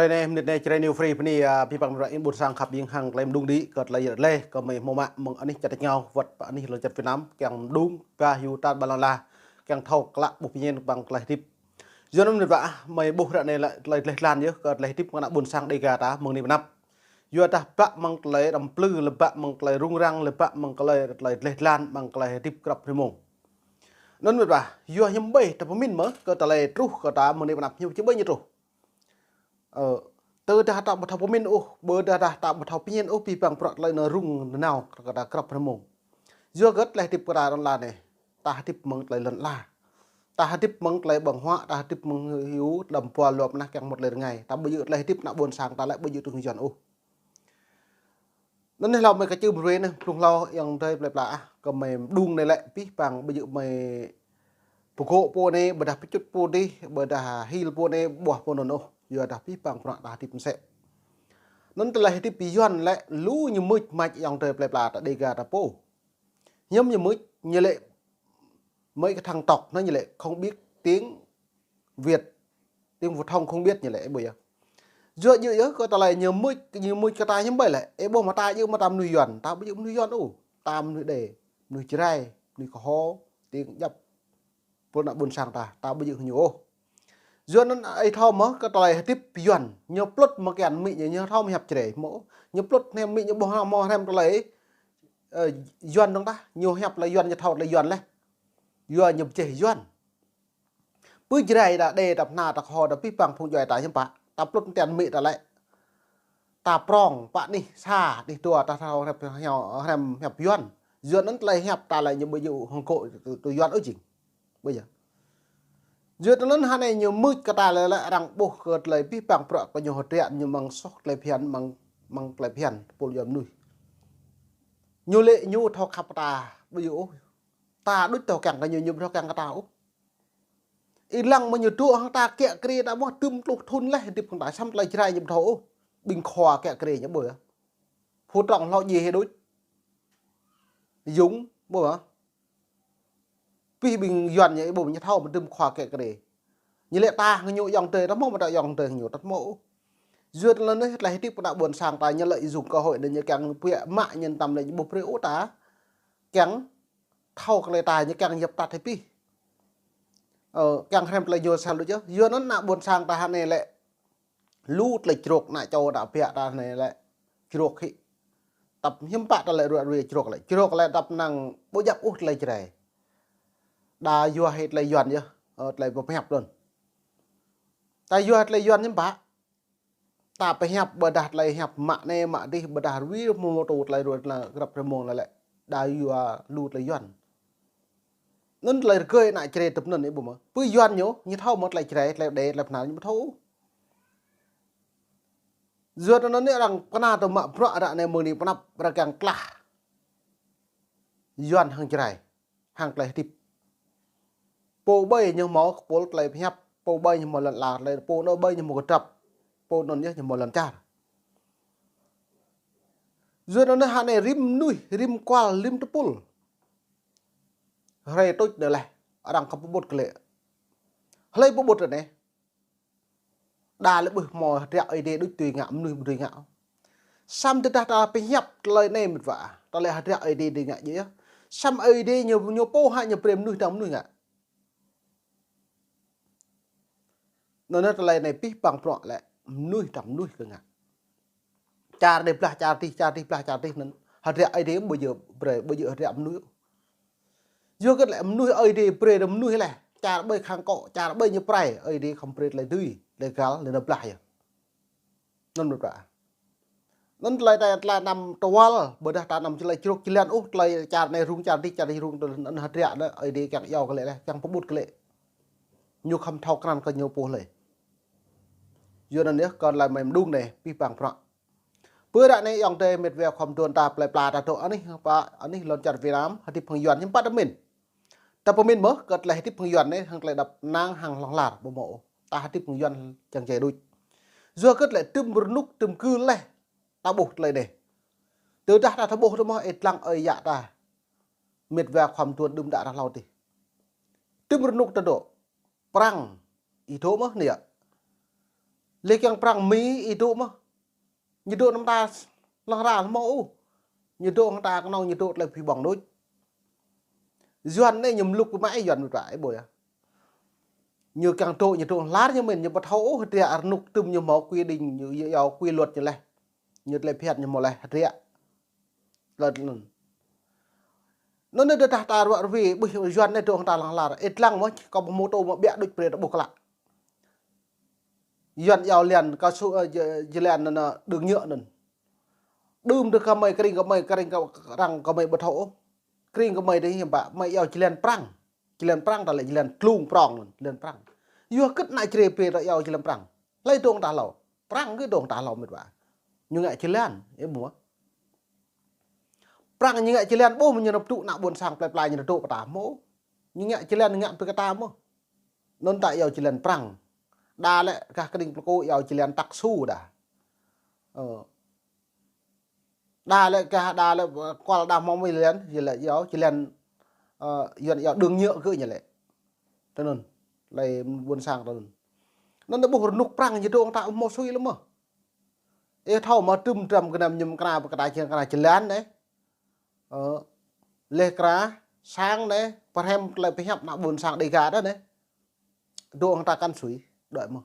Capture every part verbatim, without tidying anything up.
Hrơi anai, mơnit anai, Jrai New Free bơni, a, abih bang mơnuih ƀôn sang khăp jing hăng tơlơi mơđung đĭ, kơ tơlơi yơh lĕ, kơ mơi hmâo mă mơ̆ng anih čar tač rơngiao, wơ̆t pơ anih lŏn čar Việt Nam, kiăng mơđung, ba hyu tar ƀar lŏn la, kiăng thâo klă ƀuh pơñen bang tơlơi hơdip. Yua anŭn mơnit wa, mơi ƀuh ră anai lĕ tơlơi dleh dlan yơh, kơ tơlơi hơdip mơ̆ng ană ƀôn sang Dega ta mơ̆ng anai pơ anăp. Yua dah ƀă mơ̆ng tơlơi đăm plư, lĕ ƀă mơ̆ng tơlơi rŭng răng, lĕ ƀă mơ̆ng tơlơi, tơlơi dleh dlan, mơ̆ng tơlơi hơdip krăp rơmông. Anŭn mơnit wa, yua hiư̆m ƀơi ta pơmĭn mơ̆, kơ tơlơi truh kơ ta mơ̆ng anai pơ anăp hiư̆m či ƀơi ñu truh. Ơ, tơdah ta ƀu thâo pơmĭn ôh, ƀôdah ta ƀu thâo pơñen ôh, abih bang bruă tơlơi anŭn rŭng nanao kơ ta krăp rơmông. Yua kơ tơlơi hơdip kơ ta lŏn la anai, ta hơdip mơ̆ng tơlơi lŏn la. Ta hơdip mơ̆ng tơlơi ƀơ̆ng huă, ta hơdip mơ̆ng hyu, đăm pua lua mơnah kiăng mŭt tơlơi rơngai. Ta ƀu djơ̆ tơlơi hơdip ană ƀôn sang ta lĕ ƀu djơ̆ tơlơi Yuan ôh. Anŭn anai hlâo mơi kơ čư̆ brơi anai, blung hlâo ayŏng adơi plơi pla ah, kơ mơi mơđung anai lĕ, abih bang ƀu djơ̆ mơi pơgŏ pô anai, ƀôdah pơčŭt pô adih, ƀôdah hil pô anai, ƀuah pô anŭn ôh. Yua dah abih bang bruă ta hơdip mơsĕ. Anŭn tơlơi hơdip Yuan lĕ, lu ñu mưč mač ayŏng adơi plơi pla ta Dega ta pô. Hiư̆m ñu mưč, ñu lĕ mơi kơ thăng tộc, anŭn ñu lĕ không biết tiếng Việt, tiếng phổ thông không biết ñu lĕ, ih ƀuh yơh. Yua djơ̆ yơh, kơ tơlơi ñu mưč, ñu mưč kơ ta hiư̆m ƀơi lĕ, ih ƀuh mơ̆ ta djơ̆ mơ̆ ta mơnuih Yuan, ta ƀu djơ̆ mơnuih Yuan ôh, ta mơnuih Êđê, mơnuih Jrai, mơnuih Kơho, tiếng djăp pô ană ƀôn sang ta, ta ƀu djơ̆ hăng ñu ôh. Yua anŭn ih thâo mơ̆ kơ tơlơi hơdip Yuan, ñu plŭt mơ̆ kiăng mĭ ñu, ñu thâo mơ̆ hiăp Jrai mơ̆, ñu plŭt hrăm mĭ ñu ƀuh hăng mơ̆ hrăm tơlơi, ơ, Yuan dơ̆ng tah, ñu hiăp tơlơi Yuan, ñu thâo tơlơi Yuan leh. Yua ñu pơjeh Yuan. Pơ Jrai ta, Êđê ta, Bahnar ta, Kơho ta, abih bang phung djuai ta hiư̆m pă, ta plŭt tian mĭ ta lĕ. Ta prong, pă anih sa, anih dua, ta thâo hrăm, hrăm, hrăm hiăp Yuan. Yuan anŭn tơlơi hiăp ta lĕ ñu ƀu djơ̆ hơngŏ tui, tui Yuan ôh jing. Ƀuh yơh. Yua anŭn hơnai ñu mưč kơ ta lĕ, lĕ arăng ƀuh kơ tơlơi abih bang bruă kơ ñu hơdră ñu mơ̆ng soh tơlơi phiăn, mơ̆ng, mơ̆ng tơlơi phiăn tơpul Yuan mơnuih. Ñu lĕ ñu thâo khăp ta, ƀu djơ̆ ôh. Ta đôč thâo kiăng kơ ñu, ñu ƀu thâo kiăng kơ ta ôh. Ih lăng mơ̆ ñu dŏ hăng ta kiă kriê ta mơ̆ tơm tluh thŭn leh, hơdip hăng ta, samơ̆ tơlơi Jrai ñu ƀu thâo ôh. Ƀing khua kiă kriê ñu ƀuh yơh. Phu trong hlâo djai hĭ đôč. Yŭng, ƀuh hă? Abih ƀing Yuan ñu ƀuh ñu thâo mơ̆ tơm khua kiă kriê. Ñu lĕ ta hăng ñu ayŏng adơi, ta hmâo mơ̆ ta ayŏng adơi hăng ñu, ta hmâo ôh. Yua anŭn anai tơlơi hơdip kơ ană ƀôn sang ta ñu lợi dụng cơ hội anai ñu kiăng pơhiăp mă ñu tơm lĕ ñu ƀu brơi ôh ta. Kiăng thâo kơ tơlơi ta ñu kiăng djăp tăt hĭ abih. Ơ, kiăng hrăm tơlơi ñu sel đôč yơh. Yua anŭn ană ƀôn sang ta hơnai lĕ. Lu tơlơi črôk ană čô ană ƀiă ta anai lĕ črôk hĭ. Tăp hiư̆m pă ta lĕ ruă ruai črôk lĕ. Črôk lĕ tăp năng ƀu djăp ôh tơlơi Jrai. Đa yua hĭ tơlơi Yuan yơh, ơ, tơlơi pơhiăp anŭn. Ta yua tơlơi Yuan hiư̆m pă. Ta pơhiăp ƀôdah tơlơi hiăp mă anai mă adih ƀôdah ruai mơ̆ tŭ tơlơi ruă tơlơi krăp rơmông lĕ lĕ. Đa yua lu tơlơi Yuan. Anŭn tơlơi rơgơi ană Jrai tŭp anŭn ih ƀuh mơ̆. Pơ Yuan ñu, ñu thâo mơ̆ tơlơi Jrai, tơlơi Êđê, tơlơi Bahnar ñu ƀu thâo. Yua anŭn anai arăng kơna tơ mă bruă ră anai mơ̆ng anai pơ anăp arăng kiăng tlah Yuan hăng Jrai, hăng tơlơi hơdip. Pô ƀơi ñu hmâo kơpul tơlơi pơhiăp, pô ƀơi ñu hmâo lŏn la tơlơi, pô anŭn ƀơi ñu hmâo kơdrăp, pô anŭn yơh ñu hmâo lŏn čar. Yua anŭn anai hơnai rĭm mơnuih, rĭm kual, rĭm tơpul. Hrơi tuč anai leh, arăng khŏm pơƀut kơ lĕ. Hlơi pơƀut anai. Đa lĕ ƀuh hmâo hơdră Ơi Adai đôč tui ngă, mơnuih ƀu dưi ngă. Samơ̆ tơdah ta pơhiăp tơlơi anai mơ̆t wa, tơlơi hơdră Ơi Adai dưi ngă djơ̆ yơh. Samơ̆ Ơi Adai ñu, ñu pô hă ñu brơi mơnuih dang mơnuih ngă. Anŭn anai tơlơi anai abih bang bruă lĕ mơnuih dang mơnuih kơ ngă. Čar anai blah čar adih, čar adih blah čar adih anŭn. Hơdră Ơi Adai ƀu djơ̆ brơi, ƀu djơ̆ hơdră mơnuih. Yua kơ lĕ mơnuih Ơi Adai brơi dang mơnuih leh. Čar ƀơi khăng kŏ, čar ƀơi ñu prai, Ơi Adai khŏm brơi tơlơi dưi, tơlơi găl, tơlơi blah yơh. Anŭn mơ̆ pă. Anŭn tơlơi ta, tơlơi anăm tơwăl, ƀôdah ta anăm tơlơi črôk čơlan ôh, tơlơi čar anai rŭng, čar adih, čar adih rŭng, tơlơi anŭn hơdră anŭn Ơi Adai kiăng iâu kơ lĕ leh, kiăng pơƀut kơ lĕ. Ñu khŏm thâo krăn kơ ñu pô hlơi. Yua anŭn yơh, kơ tơlơi mơi mơđung anai, abih bang bruă. Pơ ră anai ayŏng adơi met wa khŏm đon ta plơi pla ta dŏ anih, pă anih lŏn čar Việt Nam, hơdip hăng Yuan hiư̆m pă ta pơmĭn. Ta pơmĭn mơ̆, kơ tơlơi hơdip hăng Yuan anai, hăng tơlơi đăp năng hăng hlŏng lar, ƀu hmâo ôh. Ta hơdip hăng Yuan čang jai đôč. Yua kơ tơlơi tơm rơnŭk, tơm kơ leh, ta ƀuh tơlơi anai. Tơdah ta thâo ƀuh tơ mơ̆, ih lăng ơi yă ta. Met wa khŏm đon đưm đă rah hlâo adih. Tơm rơnŭk ta dŏ. Prăng, ih dŏ mơ̆ anai yơh. Lĕ kiăng Prăng Mi ih dŏ mơ̆. Ñu dŏ anăm ta lăng ral mơ̆ ôh. Ñu dŏ hăng ta kơnơ̆ng ñu dŏ tơlơi phi ƀơ̆ng đôč. Yuan anai ñu mluk mă Yuan mơ̆ ta ih ƀuh yơh. Ñu kiăng dŏ ñu dŏ lar ñu mĭn ñu ƀu thâo ôh hơdră rơnŭk tơm ñu hmâo quy định ñu yua quy luật ñu leh. Ñu tơlơi phiăn ñu hmâo leh hơdră. Lơ̆t anŭn. Anŭn anai tơdah ta ruă rơwe ƀuh Yuan anai dŏ hăng ta lăng lar. Ih lăng mơ̆ kâo ƀu hmâo tô mơ̆ biă đôč brơi ta ƀuh klă. Yuan iâu jơlan cao su, ơ, jơ-, jơlan anŭn, anŭn, đường nhựa anŭn. Đưm tơ gơmơi kơring gơmơi kơring kơ arăng gơmơi ƀu thâo ôh. Kơring gơmơi dih hiư̆m pă, gơmơi iâu jơlan Prăng. Jơlan Prăng ta lĕ jơlan tlung prong anŭn, jơlan Prăng. Yua kơ ană Jrai pê ta iâu jơlan Prăng. Hlơi dŏ hăng ta hlâo. Prăng gơ̆ dŏ hăng ta hlâo mĭt wa. Ñu ngă jơlan, ih ƀuh. Prăng ñu ngă jơlan ƀuh mơ̆ ñu nao pơtŭ ană ƀôn sang plơi pla ñu dŏ kơ ta mơ̆. Ñu ngă jơlan ngă pơ kơ ta mơ̆. Anŭn ta iâu jơlan Prăng. Đa lĕ gah kơring Plơi Kô iâu jơlan taxi đa. Ơ. Đa lĕ gah đa lĕ, ơ, kual đa hmâo mơ̆ jơlan, jơlan iâu jơlan, ơ, Yuan iâu đường nhựa gơ̆ ñu lĕ. Tui anŭn. Hlơi ƀôn sang tui anŭn. Anŭn ta ƀuh rơnŭk Prăng ñu dŏ hăng ta hmâo sui lăm mơ̆. Ih thâo mơ̆ tơm tơm gơnam ñu mơ̆ng kơna pơ kơ ta jing kơna jơlan anai. Ơ, leh kra, sang anai, pơhrăm tơlơi pơhiăp ană ƀôn sang Đêga ta anai. Dŏ hăng ta kăn sui, đuaĭ mơ̆.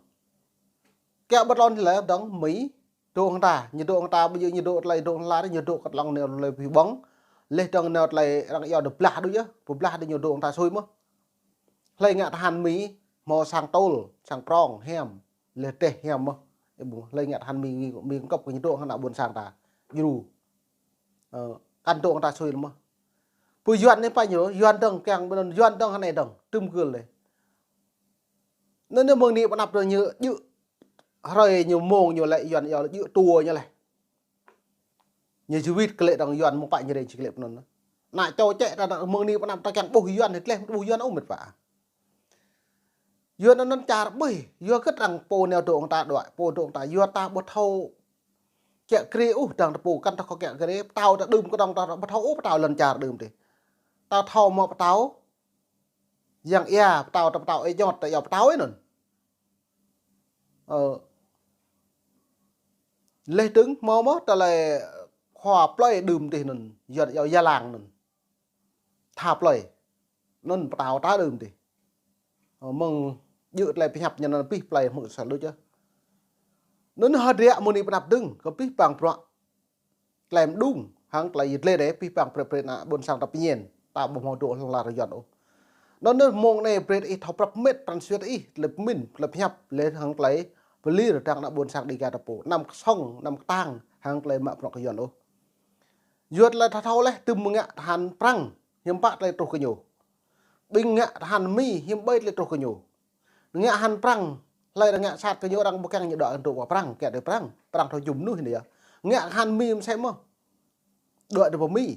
Kiăng ƀu tlôn lĕ dơ̆ng Mi, dŏ hăng ta, ñu dŏ hăng ta, ƀu djơ̆ ñu dŏ tơlơi dŏ hăng lar, ñu dŏ kơ tlăng nao tơlơi phi ƀơ̆ng. Leh dơ̆ng nao tơlơi arăng iâu dơ̆ng blah đôč yơh, pơblah đôč ñu dŏ hăng ta sui mơ̆. Hlơi ngă tơhan Mi, hmâo sang tôl, sang prong, hiam. Leh teh hiam mơ̆. Ih ƀuh, hlơi ngă tơhan Mi, Mi kơp kơ ñu dŏ hăng ană ƀôn sang ta. Djru. Ơ, kăn dŏ hăng ta sui lăm mơ̆. Pơ Yuan anai pă ñu, Yuan dơ̆ng kiăng ƀơi anŭn, Yuan dơ̆ng hơnai dơ̆ng, tơm gơl leh. Anŭn anai mơ̆ng anai pơnăp dơ̆ng ñu djơ̆ hrơi ñu mông ñu lĕ Yuan iâu djơ̆ tua ñu leh. Ñu jơwĭt kơ lĕ dơ̆ng Yuan mơ̆ng pă ñu rĕ či kơ lĕ pơ anŭn. Ană čô čĕ ta ană mơ̆ng anai pơnăp ta kiăng ƀuh Yuan, hlơi ƀuh Yuan ôh mĭt wa. Yuan anŭn čar ƀuh, yua kơ arăng pô nao dŏ hăng ta đuaĭ, pô dŏ hăng ta, yua ta ƀu thâo kiă kriê ôh dơ̆ng ta pô, kăn ta kơ kiă kriê, pơtao ta đưm kơdŏng ta ƀu thâo ôh, pơtao lŏn čar đưm dih. Ta thâo mơ̆ pơtao, yang ia pơtao ta pơtao ih jŏt ta iâu pơtao ih anŭn. Ơ. Leh dơ̆ng hmâo mơ̆ tơlơi khua plơi đưm dih anŭn, Yuan iâu Gia Lang anŭn. Tha plơi. Anŭn pơtao ta đưm dih. Ơ, mơ̆ng djơ̆ tơlơi pơhiăp ñu anŭn pih plơi hmư̆ sal đôč yơh. Anŭn hơdră mơ̆ng anai pơnăp dơ̆ng, kơ pih păng bruă. Tơlơi mơđung, hăng tơlơi yit lĕ dêh, pih păng brơi brơi ană ƀôn sang ta pơñen, ta ƀu hmâo dŏ lăng lar Yuan ôh. Anŭn anai mông anai brơi ih thâo prăp mĕt pran sui ih, tơlơi pơmĭn, tơlơi pơhiăp, lĕ hăng tơlơi pơlir dơ̆ng ană ƀôn sang Đêga ta pô. Anăm kơsŏng, anăm kơtang, hăng tơlơi mă bruă kơ Yuan ôh. Yuan tơlơi ta thâo leh, tơm ngă tơhan Prăng, hiư̆m pă tơlơi truh kơ ñu. Ƀing ngă tơhan Mi, hiư̆m ƀơi tơlơi truh kơ ñu. Ngă tơhan Prăng, hlơi arăng ngă sat kơ ñu arăng ƀu kiăng ñu đuaĭ dŏ pơ Prăng, kiăng dŏ Prăng, Prăng thâo jum mơnuih anai yơh. Ngă tơhan Mi mơsĕ mơ̆. Đuaĭ dŏ pơ Mi.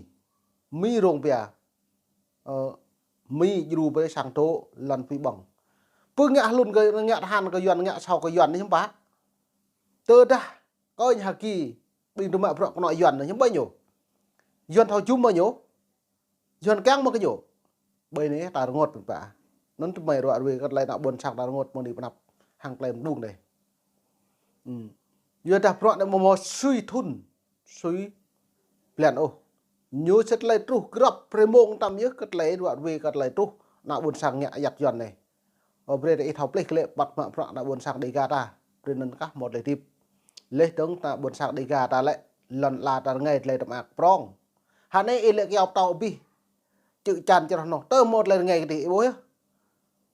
Mi rông pia. Ơ, Mi djru brơi sang dŏ lŏn phi ƀơ̆ng. Pơ ngă hlŭn kơ ngă tơhan kơ Yuan, ngă sâu kơ Yuan anai hiư̆m pă. Tơdah kơ ñu hơki, ƀing dŏ mă bruă kơnŏ Yuan anai hiư̆m ƀơi ñu. Yuan thâo jum mơ̆ ñu. Yuan kiăng mơ̆ kơ ñu. Ƀơi anai ta rơngot mơ̆n pă. Anŭn tơmơi ruă rơwe kơ tơlơi ană ƀôn sang ta rơngot mơ̆ng anai pơnăp hăng tơlơi mơđung dêh. Ư. Yua dah bruă anai mơ̆ mơ̆ sui thŭn, sui blan ôh. Ñu sĭt tơlơi truh grăp brơi mông tăm yơh kơ tơlơi ruă rơwe kơ tơlơi truh ană ƀôn sang ngă ayăt Yuan anai. Ơ, brơi ih thâo plih kơ lĕ păt mă bruă ană ƀôn sang Đêga ta. Brơi anŭn kah hmâo tơlơi hơdip. Leh dơ̆ng ană ƀôn sang Đêga ta lĕ lŏn ala ta rơngai tơlơi tơmă prong. Hơnai ih lĕ kiaŏ pơtao abih. Čư̆ čan čroh noh. Tơ hmâo tơlơi rơngai kơ dih ih ƀuh yơh.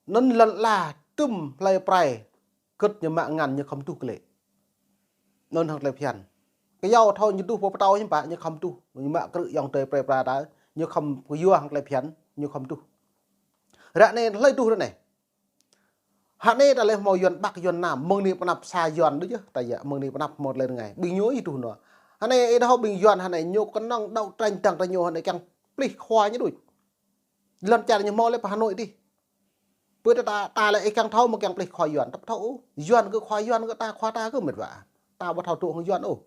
Anŭn lŏn ala tơm hlơi prai. Kơ̆t ñu mă ngăn ñu khŏm tuh kơ lĕ. Anŭn hăng tơlơi phiăn. Kơ yua thâo ñu tuh pơ pơtao hiư̆m pă ñu khŏm tuh. Ñu mă krư̆ ayŏng adơi prai pra ta. Ñu khŏm kơ yua hăng tơlơi phiăn. Ñu khŏm tuh. Ră anai hlơi tuh ră anai. Hơnai ta lĕ hmâo Yuan Bắc, Yuan Nam, mơ̆ng anai pơnăp sa Yuan đôč yơh, ta yơh, mơ̆ng anai pơnăp hmâo tơlơi rơngai. Ƀing ñu ih tuh nua. Hơnai ih thâo ƀing Yuan hơnai ñu kơnơ̆ng đấu tranh dơ̆ng ta ñu hơnai kiăng plih khua ñu đôč. Lŏn čar ñu hmâo lĕ pơ Hà Nội dih. Pơ ta, ta, ta lĕ ih kiăng thâo mơ̆ kiăng plih khua Yuan, ta ƀu thâo ôh. Yuan kơ khua Yuan kơ ta, khua ta kơ mĕt wa. Ta ƀu thâo dŏ hăng Yuan ôh.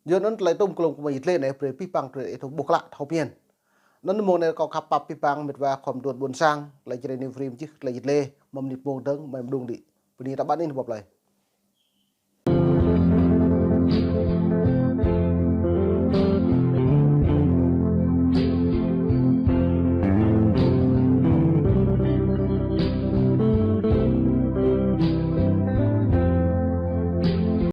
Yua anŭn tơlơi tơm kơlông kơ mơi yit lĕ anai, brơi pih păng brơi ih thâo ƀuh klă thâo phiăn. Anŭn mông anai kâo khăp pap pih păng mĕt wa khŏm tơdruă ƀôn sang, tơlơi Jrai News Free mơ̆ čih, tơlơi yit lĕ, mơ̆ng anai mông dơ̆ng, mơi mơđung đĭ. Bơni ta ƀăn ih pơplơi.